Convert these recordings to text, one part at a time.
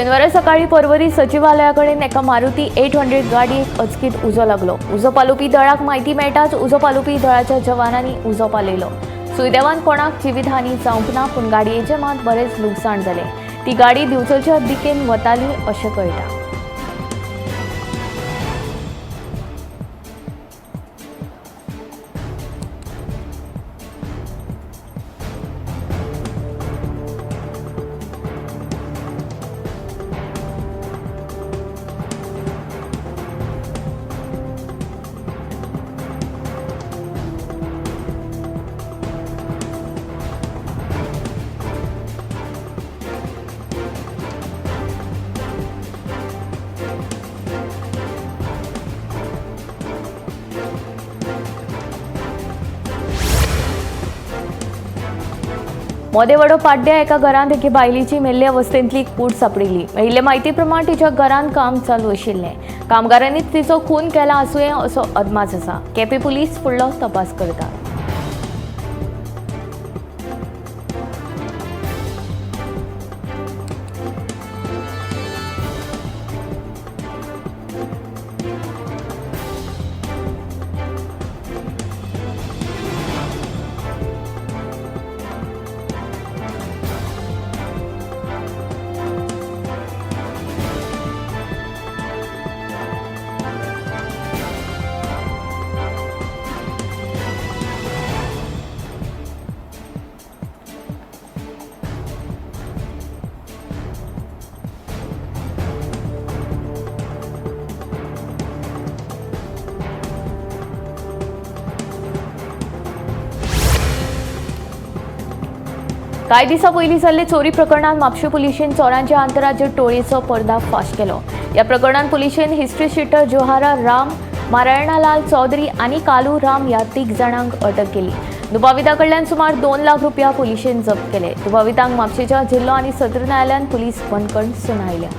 शेनवारा सकाळी पर्वरी सचिवालया कडेन एका मारुती 800 गाडयेक अचकीत उजो लागलो. उजो पालोवपी दळाक म्हायती मेळटाच उजो पालोवपी दळाच्या जवानांनी उजो पालयलो. सुदैवान कोणाक जिवीतहानी जावंक ना, पूण गाडयेचें मात बरेंच लुकसाण जालें. ती गाडी दिवचलच्या दिकेन वताली अशें कळटा. मोदेवाडो पाड्ड्या एका घरांत एके बायलेची मेल्ले अवस्थेंतली कूड सापडिल्ली. मेळिल्ले म्हायती प्रमाण तिच्या घरांत काम चालू आशिल्लें. कामगारांनीच तिचो खून केला आसुये असो अदमास आसा. केपें पुलीस फुडलो तपास करतात. कांय दिसां पयलीं जाल्ले चोरी प्रकरणांत म्हापशें पुलिशेन चोरांच्या आंतरराज्य टोळयेचो पर्दाफाश केलो. ह्या प्रकरणांत पुलिशेन हिस्ट्री शिटर जोहारा राम, नारायणालाल चौधरी आनी कालू राम ह्या 3 जाणांक अटक केली. दुबाविता कडल्यान सुमार 2 लाख रुपया पुलिशेन जप्त केले. दुबावितांक म्हापशेंच्या जिल्लो आनी सत्र न्यायालयान पुलीस बंदखण सुनायल्या.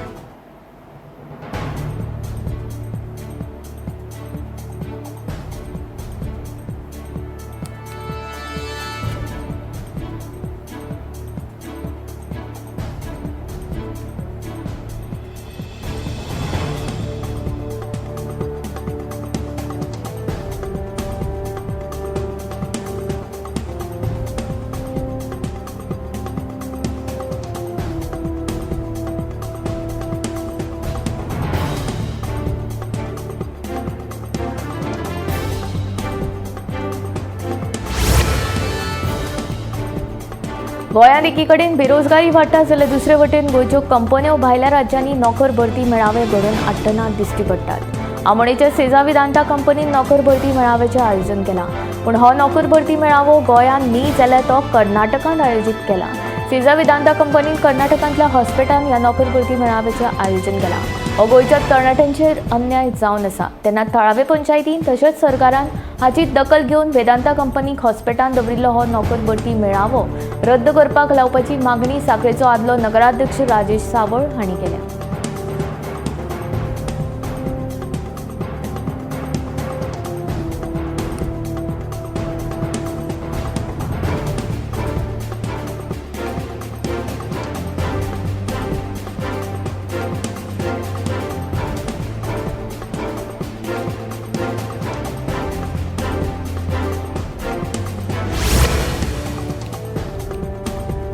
गोंयांत एकीकडेन बेरोजगारी वाडटा जाल्यार दुसरे वटेन गोंयच्यो कंपन्यो भायल्या राज्यांनी नोकर भरती मेळावे घडोवन हाडटना दिश्टी पडटात. आमोणेच्या सेजा वेदांता कंपनीन नोकर भरती मेळाव्याचें आयोजन केलां, पूण हो नोकर भरती मेळावो गोंयांत न्ही जाल्यार तो कर्नाटकांत आयोजीत केला. सेजा वेदांता कंपनीन कर्नाटकांतल्या हॉस्पिटलांत ह्या नोकर भरती मेळाव्याचें आयोजन केलां. हो गोंयच्या तरणाट्यांचेर अन्याय जावन आसा. तेन्ना थळावे पंचायतीन तशेंच सरकारान हाची दखल घेवन वेदांता कंपनीक हॉस्पिटलांत दवरिल्लो हो नोकर भरती मेळावो रद्द करपाक लावपाची मागणी साखळेचो आदलो नगराध्यक्ष राजेश सावळ हांणी केल्या.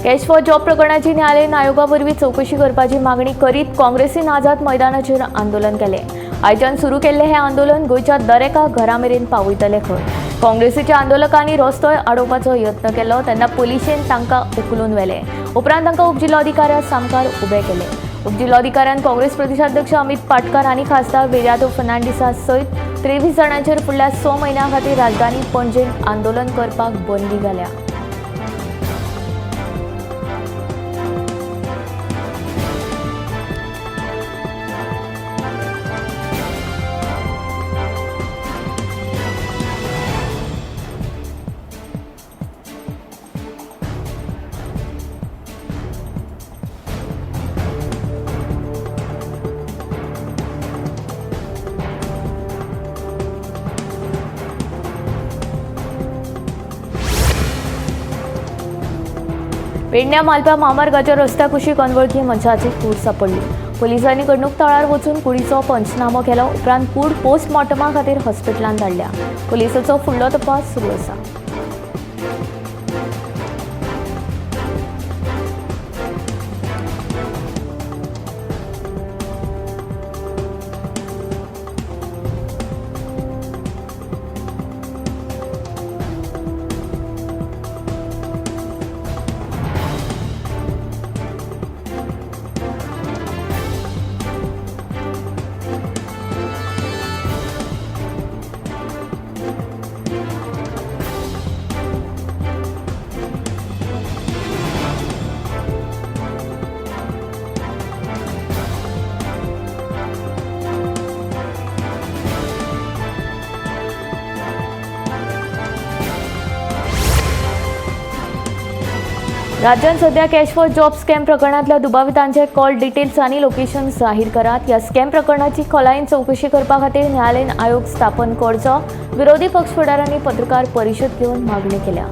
कॅश फॉर जॉब प्रकरणाची न्यायालयीन आयोगा वरवीं चवकशी करपाची मागणी करीत काँग्रेसीन आझाद मैदानाचेर आंदोलन केलें. आयच्यान सुरू केल्लें हें आंदोलन गोंयच्या दरेका घरा मेरेन पावयतले खंय. काँग्रेसीच्या आंदोलकांनी रस्तोय आडोवपाचो यत्न केलो तेन्ना पुलिशेन तांकां उखलून व्हेले. उपरांत तांकां उपजिल्लोधिकाऱ्या सामकार उबे केले. उपजिल्लोधिकाऱ्यान काँग्रेस प्रदेशाध्यक्ष अमित पाटकार आनी खासदार विरियातो फर्नांडीसा सयत 23 जाणांचेर फुडल्या 6 म्हयन्यां खातीर राजधानी पणजेंत आंदोलन करपाक बंदी घाल्या. पेडण्या मालप्या म्हामार्गाच्या रस्त्या कुशीक अनवळखी मनशाची कूड सापडली. पुलिसांनी घडणूक थळार वचून कुडीचो पंचनामो केलो. उपरांत कूड पोस्टमॉर्टमा खातीर हॉस्पिटलांत धाडल्या. पुलिसांचो फुडलो तपास सुरू आसा. राज्यांत सध्या कॅश फॉर जॉब स्कॅम प्रकरणांतल्या दुबावितांचे कॉल डिटेल्स आनी लोकेशन जाहीर करात. ह्या स्कॅम प्रकरणाची खोलायेन चवकशी करपा खातीर न्यायालयीन आयोग स्थापन करचो. विरोधी पक्ष फुडारांनी पत्रकार परिशद घेवन मागणी केल्या.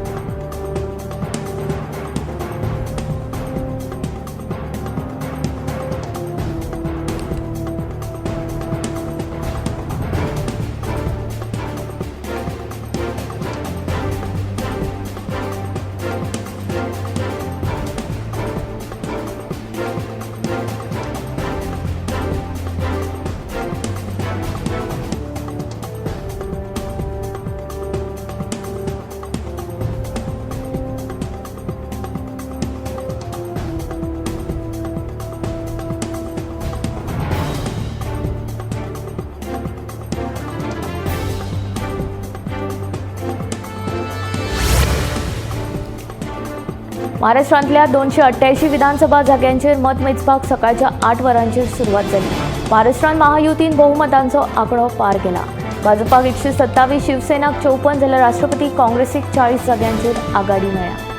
महाराष्ट्रांतल्या 288 विधानसभा जाग्यांचेर मत मेजपाक सकाळच्या 8 वरांचेर सुरवात जाली. महाराष्ट्रांत महायुतीन बहुमतांचो आंकडो पार केला. भाजपाक 127, शिवसेनाक 54 जाल्यार राष्ट्रपती काँग्रेसीक 40 जाग्यांचेर आघाडी मेळ्ळ्या.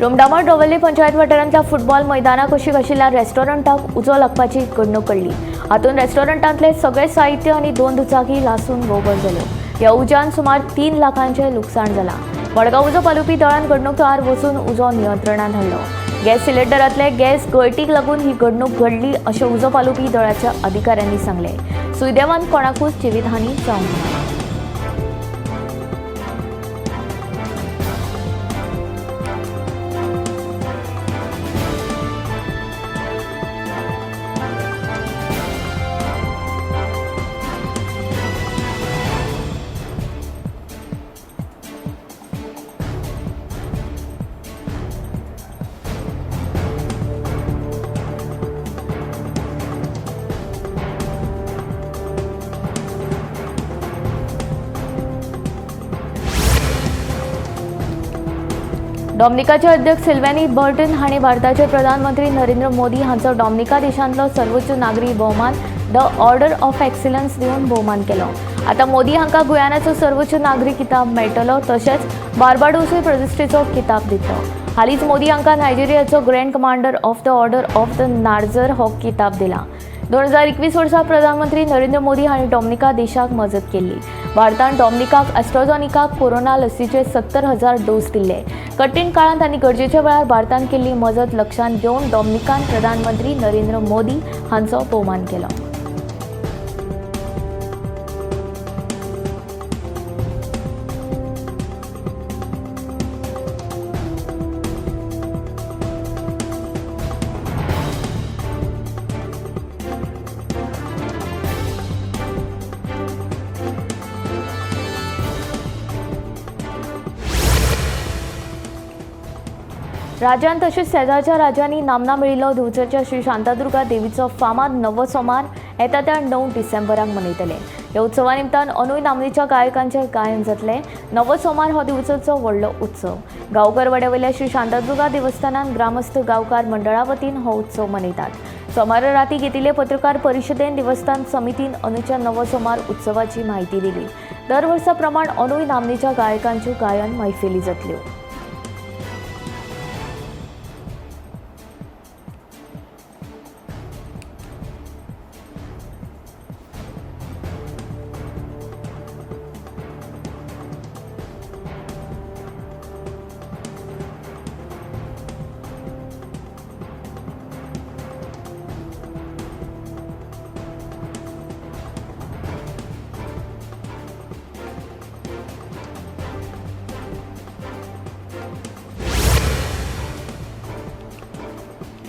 रोमडामळ डोवल्ली पंचायत वाठारांतल्या फुटबॉल मैदाना कुशीक आशिल्ल्या रेस्टॉरंटाक उजो लागपाची घडणूक घडली. हातूंत रेस्टॉरंटांतले सगळे साहित्य आनी 2 दुचाकी लासून गोबर जाल्यो. ह्या उज्यान सुमार 3 लाखांचें लुकसाण जालां. मडगांव उजो पालोवपी दळान घडणूक थळार वचून उजो नियंत्रणांत हाडलो. गॅस सिलिंडरांतले गॅस गळटीक लागून ही घडणूक घडली अशें उजो पालोवपी दळाच्या अधिकाऱ्यांनी सांगलें. सुदैवान कोणाकूच जिवीतहानी जावंक ना. डॉमिनिकाचे अध्यक्ष सिल्वेनी बर्टन हांणी भारताचे प्रधानमंत्री नरेंद्र मोदी हांचो डॉमिनिका देशांतलो सर्वोच्च नागरी भोवमान the order of excellence दिवन भोवमान केलो. आतां मोदी हांकां गुयानाचो सर्वोच्च नागरी किताब मेळटलो, तशेंच बार्बाडोसूय प्रतिश्ठेचो किताब दितलो. हालींच मोदी हांकां नायजेरियाचो grand commander of the order of the Niger हो किताब दिला. 2021 वर्सा प्रधानमंत्री नरेंद्र मोदी हांणी डॉमिनिका देशाक मजत केल्ली. भारतान डॉमिनिकाक एस्ट्राझेनेका कोरोना लसीचे 70,000 डोस दिल्ले. कठीण काळांत आनी गरजेच्या वेळार भारतान केल्ली मजत लक्षांत घेवन डॉमिनिकान प्रधानमंत्री नरेंद्र मोदी हांचो भोवमान केलो. राज्यांत तशेंच शेजारच्या राज्यांनी नामना मेळिल्लो दिवचलच्या श्री शांतादुर्गा देवीचो फामाद नवो सोमार येता त्या 9 डिसेंबराक मनयतले. ह्या उत्सवा निमतान अनूय नामनेच्या गायकांचें गायन जातलें. नवो सोमार हो दिवचलचो व्हडलो उत्सव. गांवकर वाड्या वयल्या श्री शांतादुर्गा देवस्थानान ग्रामस्थ गांवकार मंडळा वतीन हो उत्सव मनयतात. सोमारा राती घेतिल्ले पत्रकार परिशदेन देवस्थान समितीन अंदूच्या नवो सोमार उत्सवाची म्हायती दिली. दर वर्सा प्रमाण अनूय नामनेच्या गायकांच्यो गायन मैफिली जातल्यो.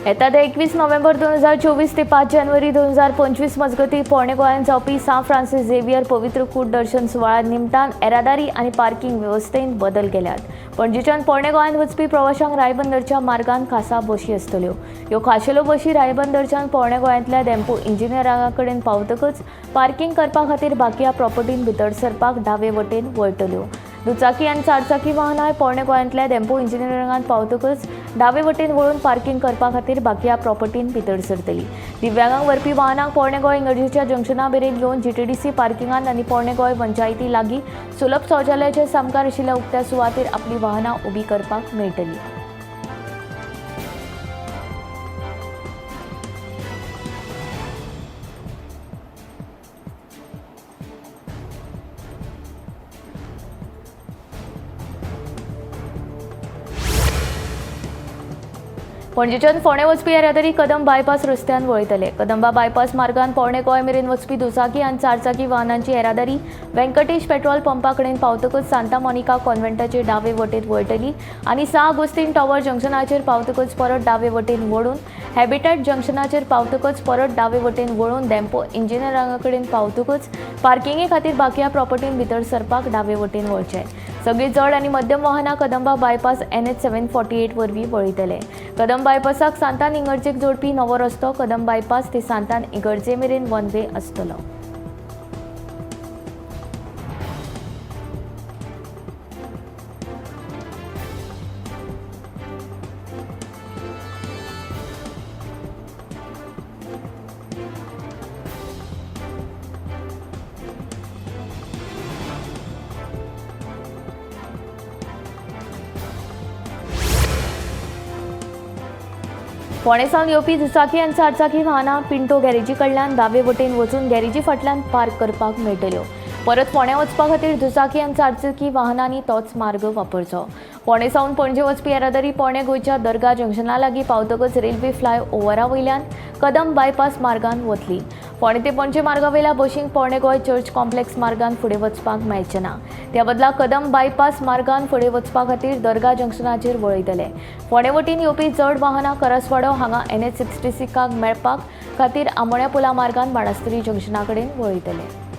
येता ते 21 नोव्हेंबर 2024 ते 5 जानेवारी 2025 मजगतीं पोरणे गोंयांत जावपी सांत फ्रांसीस झेवियर पवित्र कूट दर्शन सुवाळ्या निमतान येरादारी आनी पार्किंग वेवस्थेंत बदल केल्यात. पणजेच्यान पोरणे गोंयांत वचपी प्रवाशांक रायबंदरच्या मार्गान खासा बशी आसतल्यो. ह्यो खाशेल्यो बशी रायबंदरच्यान पोरणे गोंयांतल्या डेम्पो इंजिनियरा कडेन पावतकच पार्किंग करपा खातीर बाकिया प्रॉपर्टीन भितर सरपाक डावे वटेन वळटल्यो. दुचाकी आनी चारचाकी वाहनां पोरणे गोंयांतल्या डेम्पो इंजिनियरिंगांत पावतकच डावे वटेन वळून पार्किंग करपा खातीर बाकिया प्रॉपर्टीन भितर सरतली. दिव्यांगांक व्हरपी वाहनांक पोरणे गोंय इगर्जेच्या जंक्शना मेरेन येवन जीटीडीसी पार्किंगांत आनी पोरणे गोंय पंचायती लागीं सुलभ शौचालयाच्या सामकार आशिल्ल्या उक्त्या सुवातेर आपली वाहनां उबी करपाक मेळटली. पणजेच्यान फोंडें वचपी येरादारी कदंब बायपास रस्त्यान वळयतले. कदंबा बायपास मार्गान पोरणे गोंय मेरेन वचपी दुचाकी आनी चारचाकी वाहनांची येरादारी व्यंकटेश पेट्रोल पंपा कडेन पावतकच सांता मोनिका कॉन्व्हेंटाचे डावे वटेन वळटली आनी सा आगोस्तीन टॉवर जंक्शनाचेर पावतकच परत डावे वटेन वळून हॅबिटॅट जंक्शनाचेर पावतकच परत डावे वटेन वळून डेम्पो इंजिनियरिंगा कडेन पावतकच पार्किंगे खातीर बाकिया प्रॉपर्टीन भितर सरपाक डावे वटेन वळचें. सगळीं जड आनी मध्यम वाहनां कदंबा बायपास NH 748 वरवीं वळयतले. कदंब बायपासाक सांतान इगर्जेक जोडपी नवो रस्तो कदंब बायपास ते सांतान इगर्जे मेरेन वन वे आसतलो. फोंडें सावन येवपी दुचाकी आनी चारचाकी वाहनां पिंटो गॅरेजी कडल्यान दावे वटेन वचून गॅरेजी फाटल्यान पार्क करपाक मेळटल्यो. परत फोंड्यां वचपा खातीर दुचाकी आनी चारचाकी वाहनांनी तोच मार्ग वापरचो. फोंडें सावन पणजे वचपी येरादारी पोरणे गोंयच्या दर्गा जंक्शना लागीं पावतकच रेल्वे फ्लाय ओव्हरा वयल्यान कदंब बायपास मार्गान वतली. फोंडें ते पणजे मार्गा वयल्या बशींक पोरणे गोंय चर्च कॉम्प्लेक्स मार्गान फुडें वचपाक मेळचें ना. त्या बदला कदंब बायपास मार्गान फुडें वचपा खातीर दर्गा जंक्शनाचेर वळयतले. फोंडें वटेन येवपी जड वाहनां करसवाडो हांगा NH 66 मेळपाक खातीर आमोण्या पुला मार्गान बाणास्तरी जंक्शना कडेन वळयतले.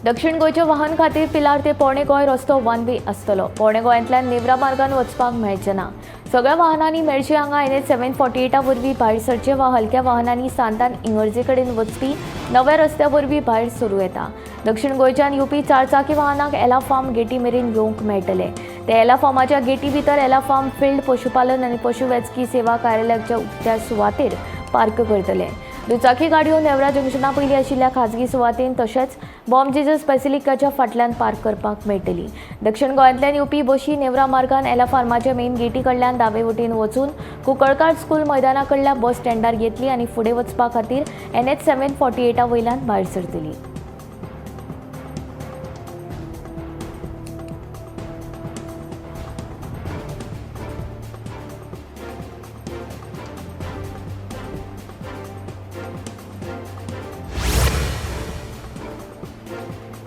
दक्षिण गोंयच्या वाहन खातीर पिलार ते पोरणे गोंय रस्तो वन वे आसतलो. पोरणे गोंयांतल्यान नेवरा मार्गान वचपाक मेळचें ना. सगळ्या वाहनांनी मेळशी हांगा NH 748 वरवीं भायर सरचें वा हलक्या वाहनांनी सांतान इगर्जे कडेन वचपी नव्या रस्त्या वरवीं भायर सरूं येता. दक्षिण गोंयच्यान येवपी चारचाकी वाहनांक एला फार्म गेटी मेरेन येवंक मेळटलें. ते एला फार्माच्या गेटी भितर एला फार्म फिल्ड पशुपालन आनी पशुवैजकी सेवा कार्यालयाच्या उक्त्या सुवातेर पार्क करतले. दुचाकी गाडयो नेवरा जंक्शना पयलीं आशिल्ल्या खाजगी सुवातेन तशेंच बॉम जेजस बॅसिलिकाच्या फाटल्यान पार्क करपाक मेळटली. दक्षिण गोंयांतल्यान येवपी बशी नेवरा मार्गान एला फार्माच्या मेन गेटी कडल्यान दावे वटेन वचून कुंकळकार स्कूल मैदाना कडल्या बस स्टँडार येतली आनी फुडें वचपा खातीर NH 748 वयल्यान भायर सरतली.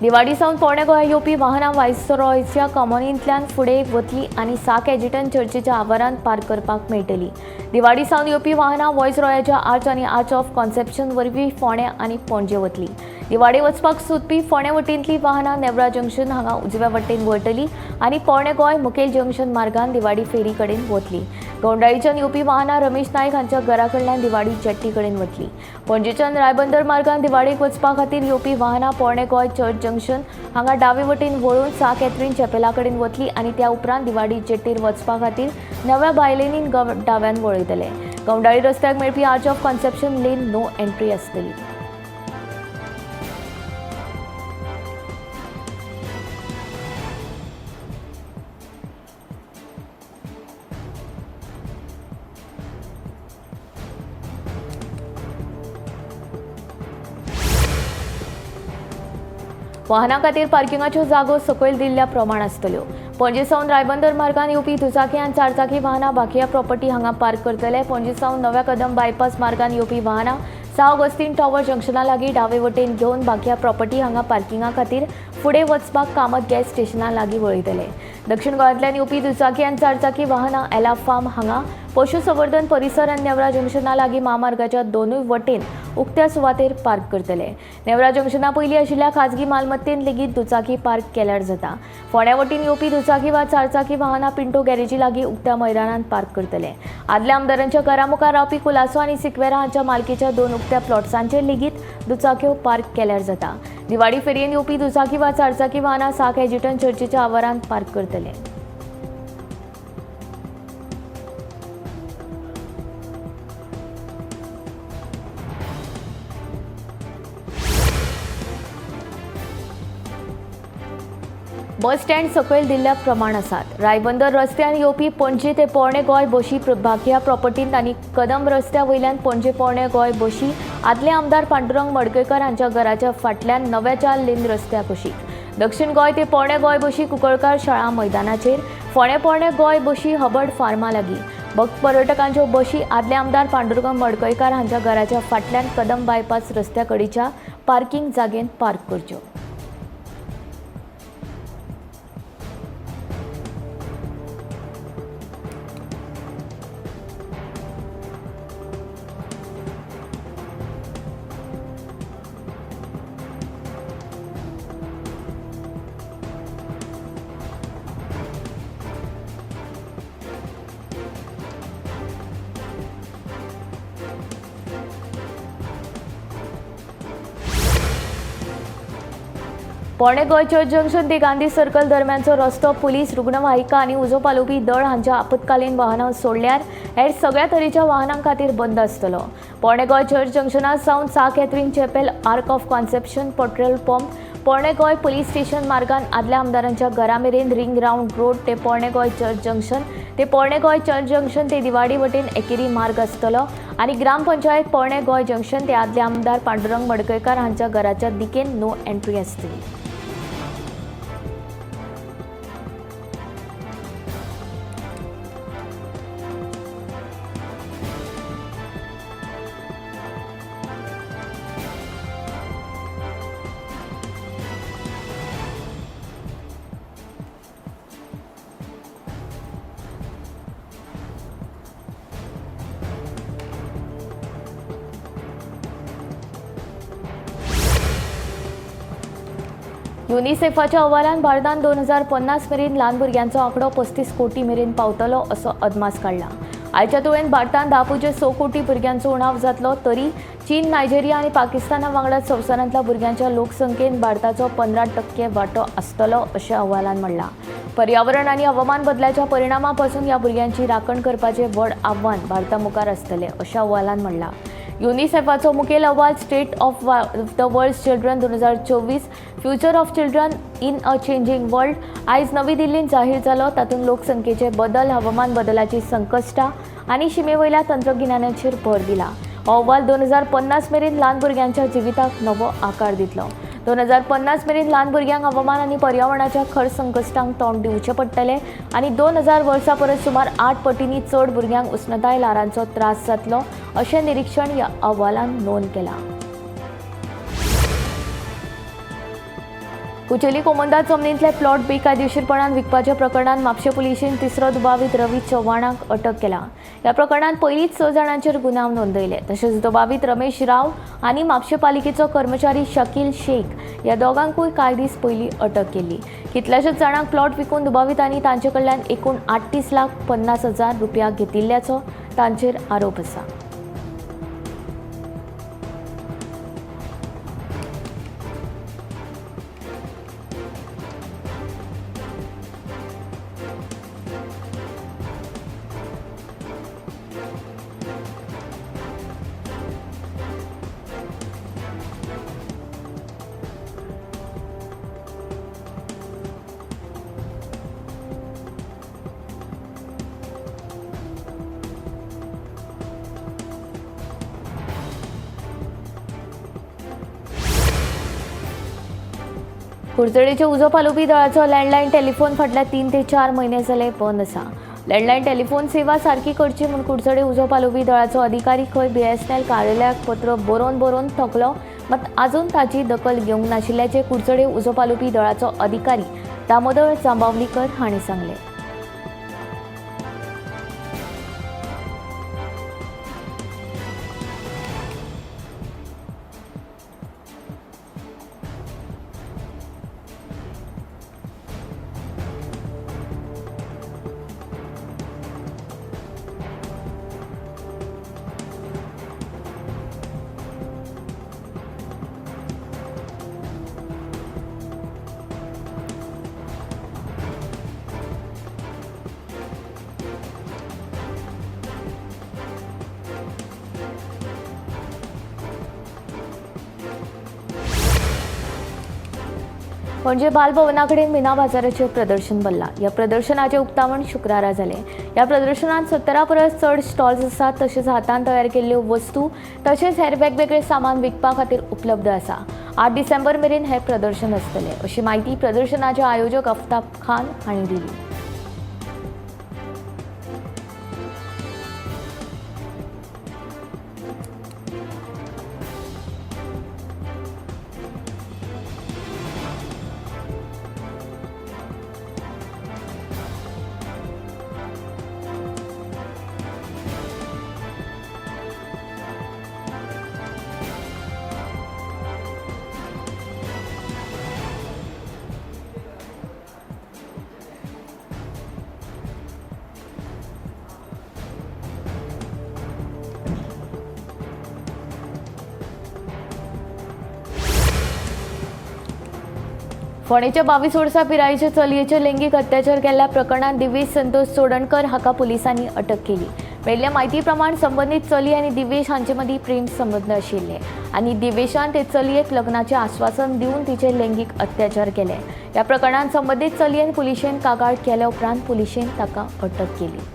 दिवाडी सावन पोरणे गोंया येवपी वाहनां वायसरॉयच्या कॉमनींतल्यान फुडें वतली आनी सा कॅजिटन चर्चीच्या आवारांत पार्क करपाक मेळटली. दिवाडी सावन येवपी वाहनां व्हॉयसरॉयाच्या आर्च आनी आर्च ऑफ कॉन्सेप्शन वरवीं फोंडें आनी पणजे वतली. दिवाडे वचपाक सोदपी फोंडें वटेंतली वाहनां नेवरा जंक्शन हांगा उजव्या वटेन वळटली आनी पोरणे गोंय मुखेल जंक्शन मार्गान दिवाडी फेरी कडेन वतली. गौंडाळीच्यान येवपी वाहनां रमेश नायक हांच्या घरा कडल्यान दिवाडी जेट्टी कडेन वतली. पणजेच्यान रायबंदर मार्गान दिवाडीक वचपा खातीर येवपी वाहनां पोरणे गोंय चर्च जंक्शन हांगा डावे वटेन वळून सा कॅथरीन चॅपेला कडेन वतली आनी त्या उपरांत दिवाडी जेट्टीर वचपा खातीर नव्या बायलेनीन डाव्यान वळयतले. गौंडाळी रस्त्याक मेळपी arch of conception lane no entry आसतली. वाहनां खातीर पार्किंगाच्यो जागो सकयल दिल्ल्या प्रमाण आसतल्यो. पणजे सावन रायबंदर मार्गान येवपी दुचाकी आनी चारचाकी वाहनां बाकिया प्रॉपर्टी हांगा पार्क करतले. पणजे सावन नव्या कदम बायपास मार्गान येवपी वाहनां सा ऑगस्टीन टॉवर जंक्शना लागीं डावे वटेन घेवन बाकिया प्रॉपर्टी हांगा पार्किंगा खातीर फुडें वचपाक कामत गॅस स्टेशना लागीं वळयतले. दक्षिण गोंयांतल्यान येवपी दुचाकी आनी चारचाकी वाहनां एला फार्म हांगा पशुसंवर्धन परिसर आनी नेवरा जंक्शना लागीं म्हामार्गाच्या दोनूय वटेन उक्त्या सुवातेर पार्क करतले. नेवरा जंक्शना पयलीं आशिल्ल्या खाजगी मालमत्तेन लेगीत दुचाकी पार्क केल्यार जाता. फोंड्या वटेन येवपी दुचाकी वा चारचाकी वाहनां पिंटो गॅरेजी लागीं उक्त्या मैदानांत पार्क करतले. आदल्या आमदारांच्या घरा मुखार रावपी कुलासो आनी सिक्वेरा हांच्या मालकीच्या दोन उक्त्या प्लॉट्सांचेर लेगीत दुचाक्यो पार्क केल्यार जाता. दिवाडी फेरयेन येवपी दुचाकी वा चारचाकी वाहनां सा कॅजिटन चर्चीच्या आवारांत पार्क करतले. बस स्टँड सकयल दिल्ल्या प्रमाण आसात. रायबंदर रस्त्यान येवपी पणजे ते पोरणे गोंय बशी भाकिया प्रॉपर्टींत आनी कदम रस्त्या वयल्यान पणजे पोरणे गोंय बशी आदले आमदार पांडुरंग मडकयकर हांच्या घराच्या फाटल्यान नव्या 4 लेन रस्त्या कुशीक, दक्षिण गोंय ते पोरणे गोंय बशी कुंकळकार शाळा मैदानाचेर, फोंडें पोरणे गोंय बशी हबर्ड फार्मा लागीं, भक्त पर्यटकांच्यो बशी आदले आमदार पांडुरंग मडकयकार हांच्या घराच्या फाटल्यान कदम बायपास रस्त्या कडेच्या पार्किंग जागेंत पार्क करच्यो. पोरणे गोंय चर्च जंक्शन ते गांधी सर्कल दरम्यानचो रस्तो पुलीस, रुग्णवाहिका आनी उजो पालोवपी दळ हांच्या आपत्कालीन वाहनां सोडल्यार हेर सगळ्या तरेच्या वाहनां खातीर बंद आसतलो. पोरणे गोंय चर्च जंक्शना सावन सा Catherine chapel, arch of conception, petrol pump, पोरणे गोंय पुलीस स्टेशन मार्गान आदल्या आमदारांच्या घरा मेरेन रिंग रावंड रोड ते पोरणे गोंय चर्च जंक्शन ते पोरणे गोंय चर्च जंक्शन ते दिवाडी वटेन एकेरी मार्ग आसतलो आनी ग्रामपंचायत पोरणे गोंय जंक्शन ते आदले आमदार पांडुरंग मडकयकार हांच्या घराच्या दिकेन नो एंट्री आसतली. युनिसेफाच्या अहवालान भारतान 2050 मेरेन ल्हान भुरग्यांचो आंकडो 35 कोटी मेरेन पावतलो असो अदमास काडला. आयच्या तुळेन भारतान 10.6 कोटी भुरग्यांचो उणाव जातलो तरी चीन, नायजेरिया आनी पाकिस्ताना वांगडा संवसारांतल्या भुरग्यांच्या लोकसंख्येन भारताचो 15% वांटो आसतलो अशें अहवालान म्हणलां. पर्यावरण आनी हवामान बदलाच्या परिणामा पासून ह्या भुरग्यांची राखण करपाचें व्हड आव्हान भारता मुखार आसतलें अशें अहवालान म्हणलां. युनिसेफाचो मुखेल अहवाल state of the world children 2024 future of children in a changing world आयज नवी दिल्लींत जाहीर जालो. तातूंत लोकसंख्येचे बदल, हवामान बदलाची संकश्टां आनी शिमेवयल्या तंत्रगिन्यानाचेर भर दिला. हो अहवाल 2050 मेरेन ल्हान भुरग्यांच्या जिविताक नवो आकार दितलो. 2050 मेरेन ल्हान भुरग्यांक हवामान आनी पर्यावरणाच्या खर संकश्टांक तोंड दिवचें पडटलें आनी 2000 वर्सां परस सुमार 8 पटींनी चड भुरग्यांक उष्णताय ल्हारांचो त्रास जातलो अशें निरीक्षण ह्या अहवालान नोंद केलां. कुचेली कोमंदा जमनींतले प्लॉट बेकायदेशीरपणान विकपाच्या प्रकरणात म्हापशें पुलिशेन तिसरो दुबावीत रवी चव्हाणाक अटक केला. ह्या प्रकरणात पयलींच 6 जाणांचेर गुन्यांव नोंदयले. तशेंच दुबावीत रमेश राव आनी म्हापशें पालिकेचो कर्मचारी शकील शेख ह्या दोगांकूय कांय दीस पयलीं अटक केली. कितल्याशाच जाणांक प्लॉट विकून दुबावितांनी तांचे कडल्यान एकूण 38,50,000 रुपया घेतिल्ल्याचो तांचेर आरोप आसा. कुडचडेचे उजो पालोवपी दळाचो लँडलायन टेलिफोन फाटल्या 3 ते 4 म्हयने जाले बंद आसा. लँडलायन टेलिफोन सेवा सारकी करची म्हूण कुडचडे उजो पालोवपी दळाचो अधिकारी खंय बीएसएनएल कार्यालयाक पत्र बरोवन बरोवन थकलो, मात आजून ताची दखल घेवंक नाशिल्ल्याचें कुडचडे उजो पालोवपी दळाचो अधिकारी दामोदर जांबावलीकर हांणी सांगलें. पणजे बालभवनाकडेन मीना बाजाराचें प्रदर्शन भरलां. ह्या प्रदर्शनाचें उक्तावण शुक्रारा जालें. ह्या प्रदर्शनांत 70 परस चड स्टॉल्स आसात. तशेंच हातान तयार केल्ल्यो वस्तू तशेंच हेर वेगवेगळे सामान विकपा खातीर उपलब्ध आसा. 8 डिसेंबर मेरेन हें प्रदर्शन आसतलें अशी म्हायती प्रदर्शनाचे आयोजक अफ्ताब खान हांणी दिली. फोंडेच्या 22 वर्सां पिरायेचे चलयेचेर लैंगीक अत्याचार केल्ल्या प्रकरणांत दिवेश संतोष चोडणकर हाका पुलिसांनी अटक केली. मेळिल्ल्या म्हायती प्रमाण संबंदीत चली आनी दिवेश हांचे मदीं प्रेम संबंद आशिल्ले आनी दिवेशान ते चलयेक लग्नाचें आश्वासन दिवन तिचेर लैंगीक अत्याचार केले. ह्या प्रकरणांत संबंदीत चलयेन पुलिशेन कागाळ केल्या उपरांत पुलिशेन ताका अटक केली.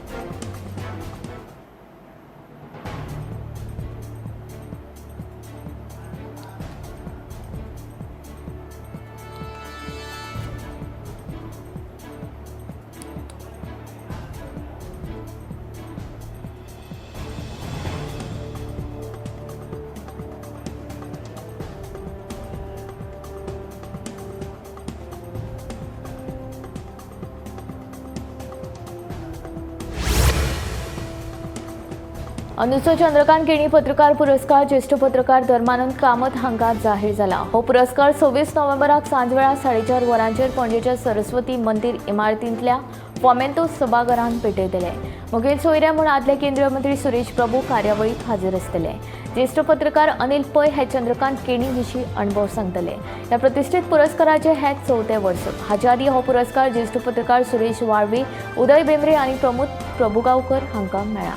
अंदूचो चंद्रकांत केणी पत्रकार पुरस्कार ज्येष्ठ पत्रकार धर्मानंद कामत हांकां जाहीर जाला. हो पुरस्कार 26 नोव्हेंबराक सांजवेळा 4:30 वरांचेर पणजेच्या सरस्वती मंदिर इमारतींतल्या फोमेंतो सभाघरांत भेटयतले. मुखेल सोयरे म्हूण आदले केंद्रीय मंत्री सुरेश प्रभू कार्यावळीक हाजीर आसतले. ज्येष्ठ पत्रकार अनिल पै हे चंद्रकांत केणी विशीं अणभव सांगतले. ह्या प्रतिश्ठीत पुरस्काराचें हें चवथें वर्स. हाचे आदीं हो पुरस्कार ज्येष्ठ पत्रकार सुरेश वाळवे, उदय बेंब्रे आनी प्रमोद प्रभुगांवकर हांकां मेळ्ळा.